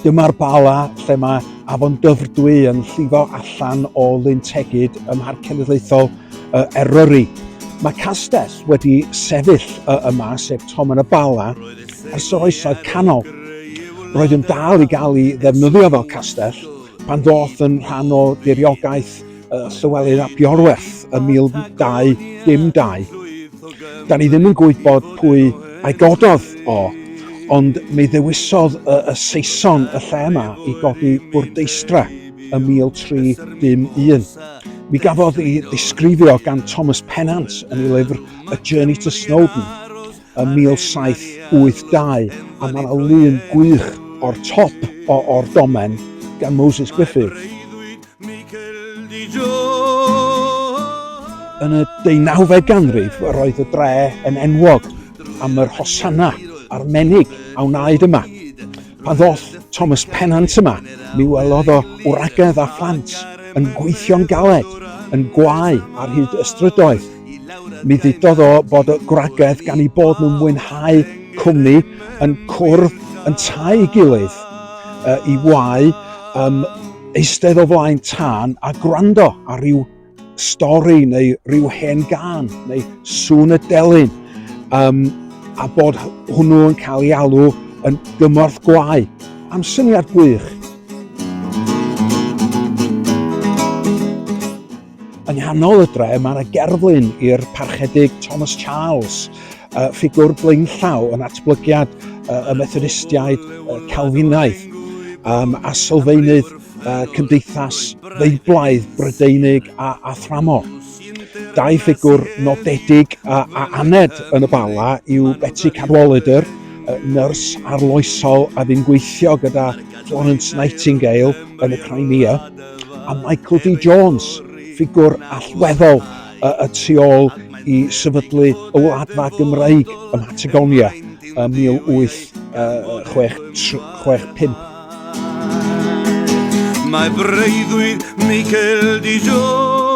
Dyma'r Bala lle mae Afon Dyfrdwy yn llifo allan o Lyn Tegid ym Mharc Cenedlaethol Eryri. Mae castell wedi sefyll yma, sef Tomen y Bala, ers yr Oesoedd Canol. Roedd yn dal i gael ei ddefnyddio fel castell pan ddoth yn rhan o diriogaeth Llywelyn ap Iorwerth ym 1202. Da ni ddim yn gwybod pwy a'i gododd o, ond mi ddewisodd y, y Saeson y lle yma i godi bwrdeistra ym 1301. Mi gafodd ei ddisgrifio gan Thomas Pennant yn ei lyfr A Journey to Snowdon ym 1782, a mae yna lun gwych o'r top o'r domen gan Moses Griffith. Yn y deunawfed ganrif, roedd y dre yn enwog am yr hosanna a'r menig a wnaed yma. Pan ddoth Thomas Pennant yma, mi welodd o wragedd a phlant yn gweithio'n galed, yn gwau ar hyd y strydoedd. Mi ddudodd o bod y gwragedd gan eu bod nhw'n mwynhau cwmni yn cwrdd yn tai gilydd i wau um, eistedd o flaen tân a gwrando ar ryw stori neu ryw hen gân neu sŵn y delyn um, a bod hwnnw yn cael ei alw yn gymorth gwae. Am syniad gwych. Yng nghanol y dre mae yna gerflun i'r parchedig Thomas Charles, ffigwr blaenllaw yn atblygiad y Methodistiaid Calfinaidd um, a sylfaenydd Cymdeithas Feiblaidd Brydeinig a, a thramor. Dau ffigwr nodedig a, a aned yn y Bala yw Betty Cadwaladr, nyrs arloesol a fu'n gweithio gyda Florence Nightingale yn y Crimea, a Michael D Jones, ffigwr allweddol y tu ôl i sefydlu y Wladfa Gymreig ym Mhatagonia ym 1865. Mae breuddwyd Michael D Jones.